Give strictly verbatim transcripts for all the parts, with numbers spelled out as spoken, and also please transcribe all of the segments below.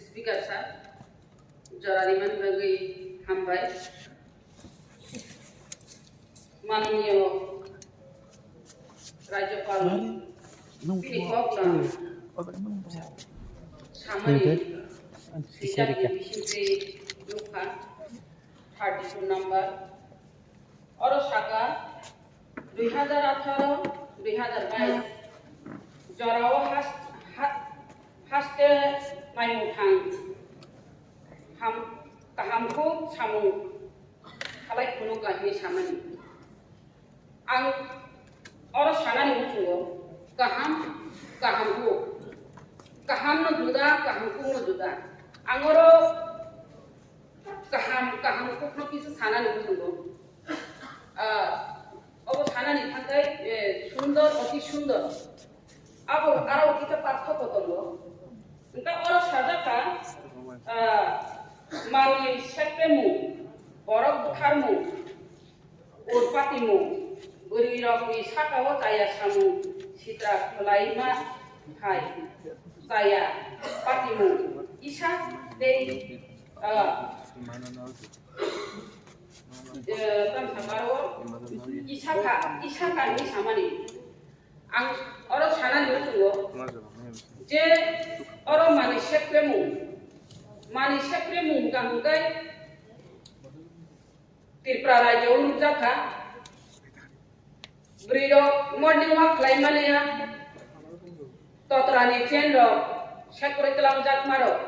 Speaker sir, jora rimani bagwi hambai. Mananiyo Rajyapal bini kok lang samani swijak ni bisingtwi nukha thirty-two number. Oro saka dui hazar atharo, dui hazar bais jorao has-, ha-, haste naimung thang ham-, kaham kuk samung khalai phunuk kahini samani. Ang oro sanani muchungo kaham, kaham kuk. Kaham no juda, kaham kuk no juda. Ang oro kaham, kaham kuk no kisa sanani muchungo. Ah, obo sanani thangkai, eh, sundor, oti sundor. Abo aro kisa parthokko tongo. Engka oro sajak kha, ah, manwi sekremung, borok butharmung, urpatimung, bwrwirokni sakao chaya samung sitra khwlaima hai chaya patimung kisa tei, ah, eh, tamsa baro isa kha, isa kha hinwi samani. Ang oro sanani muchungo je oro manwi sekremung, manwi sekremung hwnkha hwnkhe Tripura rajyo o nukjak kha. Bwrwi rok morning walk khlai manya, totra ni chain rok sek kwrwi twlang jak ma rok,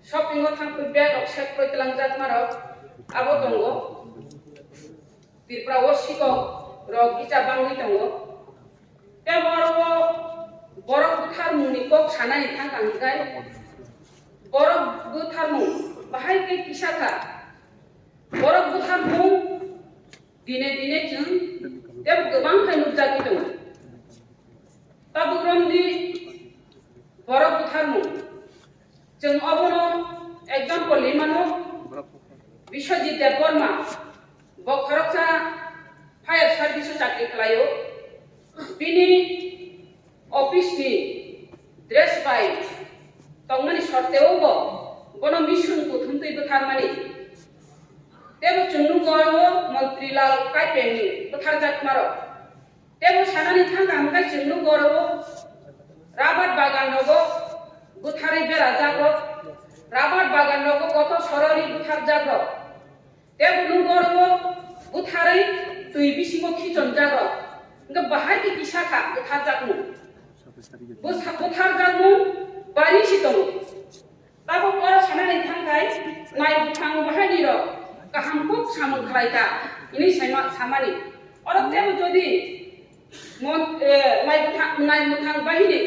shopping o thang kwrwi bag rok sek kwrwi twlang jak ma rok abo tongo. Tripura o sikok rok kisa bangwi tongo. Tei oro o borok butharmung ni kok sanani thang kha hwnkhe borok butharmung bahai khe kisa kha. Borok butharmung dine dine chwng tei kwbang khe nukjagwi tongo. Tabuk romdi borok butharmung. Chwng obono example ri mano, Biswajit Debbarma, bo khoroksa fire service o chakri khlaio. Bini office ni dress bai tongmani sorteo bo bono mission kuthumtwi bwtharmani. Tebo chwng nukgo oro Montri Lal Kaipeng ni bwtharjakmarok. Tebo sanani thangkha hwnkhe chwng nukgo oro rubber bagan rogo bwtharwi berajakrok, rubber bagan rogo kotor sorori bwtharjakrok. Tebo nukgo oro bwtharwi twi bisingo khichonjakrok. Hwnkhe bahai khe kisa kha bwtharjakmung. Bwsa-, bwtharjakmung bari si tongo. Tabuk oro sanani thangkhai, nai bwthang bahaini rok kaham kuk samung khlai ta, hwnwi saima-, samani. Oro tebo jodi mon-, eh, nai bwthang, nai bwthang bahini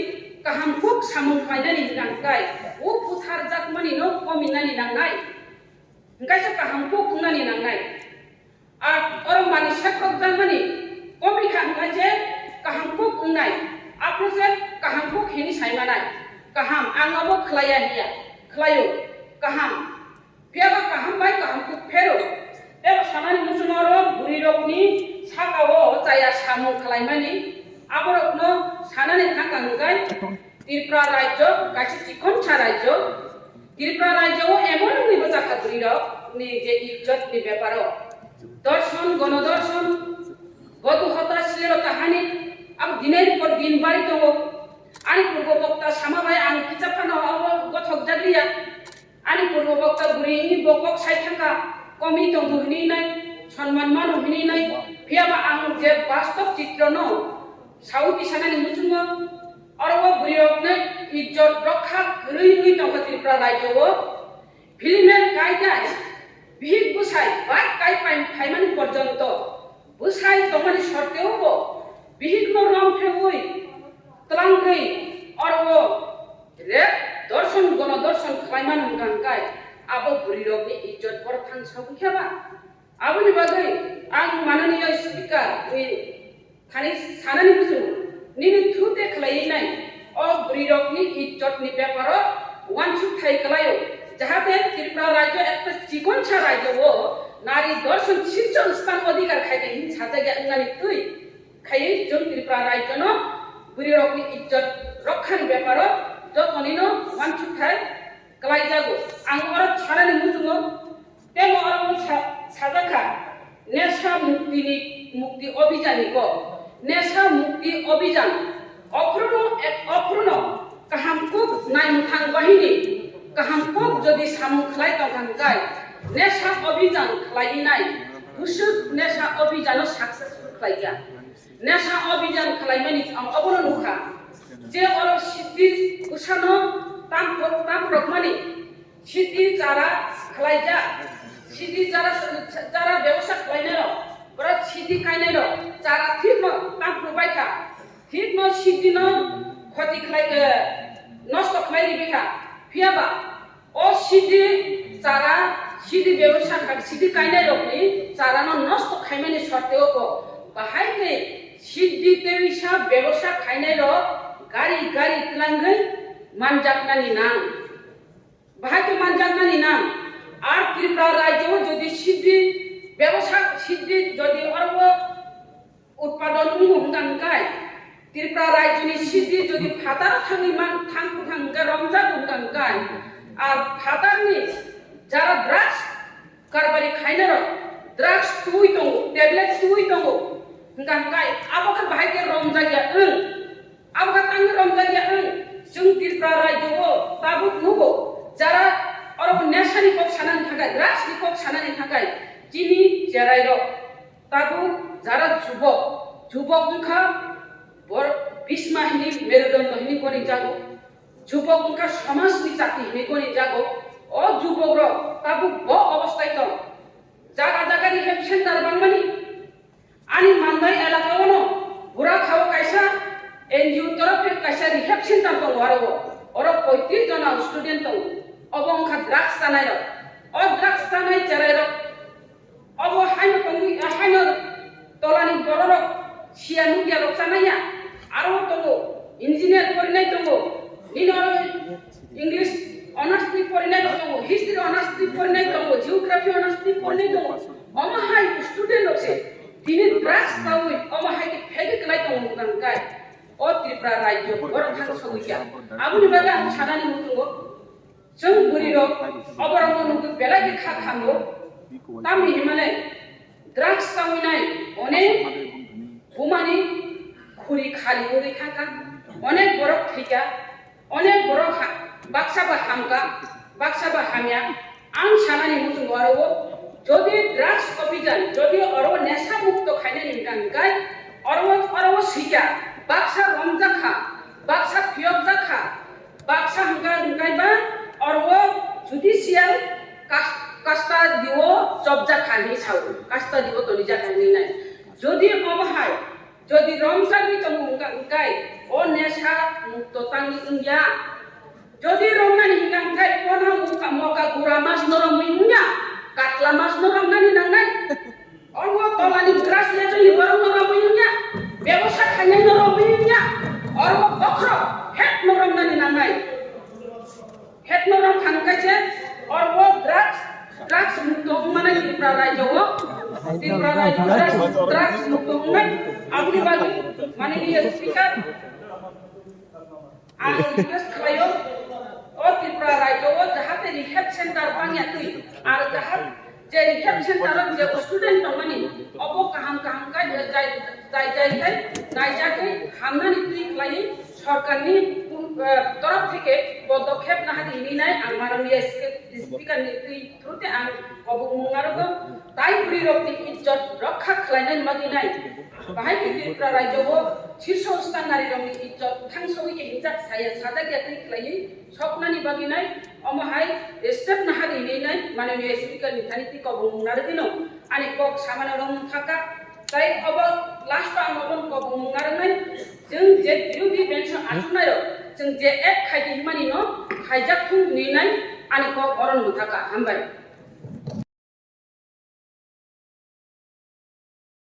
kaham kuk samung khlainani hwnkha hwnkhe, o bwtharjakmani no kominani nangnai. Hwnkhe se kaham kuk wngnani nangnai. Ar oro manwi sekrok jakmani komi kha hwnkhe je kaham kuk wngnai, aphuru se kaham kuk hini saimanai. Kaham, ang abo khlaiya hiya, khlaio, kaham. Phiyaba kaham bai kaham kuk phero. Tebo sanani muchungo oro bwrwirokni sakao chaya samung khlaimani, aborokno sanani thangkha hwnkhe Tripura rajyo kaisa chikonsa rajyo. Tripura rajyo o emon wngwi bwchakha bwrwirok ni je ijjot ni bepar o. Dorshon, gono dorshon, bodu hota, shlelota hani, abo dinir por din bari tongo. Ani purbo bokta sama bai ang kicha phano abo gothok jagriya. Ani purbo bokta bwrwi ni bokok sai thangkha, komi tongo hwnwi nai, sonman mano hwnwi nai. Phiyaba ang je bastob chitro no saui tisanani muchungo, oro o bwrwirokno ijjot rokha kwrwi wngwi tongkha Tripura rajyo o. Philimen kai dai, bihik bwsai bai kai paimani porjonto bwsai tongmani sorteo bo bihikno rom pheui twlangwi oro o rep dorshon gono dorshon khlaimani hwnkha hwnkhe abo bwrwirokni ijjot borok thang saui khe ba? Aboni bagwi ang mananiya speaker ni thani sanani muchungo, nini thu tei khlaiwi nai o bwrwirokni ijjotni beparo uansuk thai kwlaio, jahate Tripura rajyo ekta chikonsa rajyo o nari dorshon shirshon sthan odhikar khaikha hini sajagya wngnani twi khaiwi chwng Tripura rajyono bwrwirokni ijjot rokhani beparo jotonino uansuk thai Khlaijago. Ang oro sanani muchungo, temo oro sa-, sajakha, Nesha Mukti ni, Mukti Abhijan ni kok. Nesha Mukti Abhijan. Okhrono ek-, okhrono kaham kok nai mwthang bahini, kaham kok jodi samung khlai tongkha hwnkhe, Nesha Abhijan khlaiwi nai, bwswk Nesha Abhijan no successful khlaikha. Nesha Abhijan khlaimani ang obono nukha, je oro siddhi bwsano tam-, tamrokmani, siddhi chara khlaijak, siddhi chara, chara bebosa khlainairok, borok siddhi kainairok, chara thikno tamphru baikha, thikno siddhino khoti khlai, eh, nosto khlai ribaikha. Phiyaba o siddhi chara, siddhi bebosa kha, siddhi kainairokni charano nosto khaimani sorteo bo bahai khe siddhi tei wisa bebosa khainairok gari gari twlangwi manjaknani nang. Bahai khe manjaknani nang. Ar Tripura rajyo jodi siddhi bebosa, siddhi jodi oro utpadon wngmo hwnkha hwnkhe, Tripura rajyoni siddhi jodi phataro thangwi man, thang, thang hwnkhe, romjak hwnkha hwnkhe, ar phatarni jara drugs karbari khainarok, drugs twi tongo, tablet twi tongo hwnkha hwnkhe, abo khe bahai khe romjakya wng. Abo khe tangwi romjakya wng. Chwng Tripura rajyo o tabuk nugo, jara oro nesani kok sanani thangkhe, drugs ni kok sanani thangkhe, chini cherairok. Tabuk jara jubok, jubok wngkha bor-, Bhisma hini, Merudondo hini goni jago. Jubok wngkha somajni chati hini goni jago. O jubokrok tabuk bo obostai tong. Jaga jaga rehab center bangmani. Ani Mandai elaka ono Burakhao kaisa N G O torof khe kaisa rehab center tongo aro. Oro poitris jona student tongo. Obo wngkha drugs chanairok. O drugs chanai cherairok Obo haino tongwi, haino tolani bororok siya nukya rok chanaya. Aro tongo, engineer porinai tongo, nini oro English honours ni porinai tongo, history honours ni porinai tongo, geography honours ni porinai tongo. Omo hai student rok se tini drugs chawi, omo hai khe phegwi kwlai tongo hwnka hwnkhe o Tripura rajyo borok thang sogwi kha. Aboni bagwi ang sanani muchungo. Chwng bwrwirok oborokno nugwi belai khe kha thango. Tamni hwnmale drugs chawi nai onek bumani khuri khali wngwi thangkha, onek borok thwikha, onek borok ha-, baksa ba hamkha, baksa ba hamya. Ang sanani muchungo aro o, jodi drugs abhijan, jodi oro nesha mukto khainani hwnka hwnkhe, oro, oro swikha, baksa romjakha, baksa phiyokjakha, baksa hwnka hwnkhe ba oro judicial kas-, custody o chopjakha hinwi sao, custody o tonijakha hinwi nai. Jodi omo hai, jodi romjagwi tongo hwnka hwnkhe, o nesha mukto tangwi wngya. Jodi romnani hwnka hwnkhe, bono moka, moka gura mas no romwi wngya, katla mas no romnani nangnai. Oro tolani grass level ni borok no romwi wngya, bebosa khainai no romwi wngya, oro bokhorok het no romnani nangnai. Het no rom kha hwnkhe se oro drugs, drugs mukto wngmani Tripura rajyo o, Tripura rajyo drugs, drugs mukto wngnai, aboni bagwi mananiya speaker, ang request khlaio, o Tripura rajyo o jahate rehab center bangya twi, ar jahate je rehab center o je student tongmani, obo kaham kaham khe jai, jai, jai khe naijagwi hamnani twi khlaiwi sorkarni, eh, torof theke podokkhep nahadi hinwi nai ang mananiya speaker ni twi through te ang kobokmung narwkgo, tai bwrwirokni ijjot rokha khlainani bagwi nai. Bahai khe Tripura rajyo o shirso sthan narirokni ijjot thangsogwi khe hinjak saya sajakya twi khlaiwi soknani bagwi nai, omo hai step nahadi hinwi nai mananiya speaker ni thani twi kobokmung narwgwino ani kok samano rwngmung thaka. Tai obo last o ang obono kobokmung narwknai, chwng je B U B bench o achuknairok chwng je act khaidi hinmani no khaijak thung hinwi nai ani kok oro no thaka. Hambai.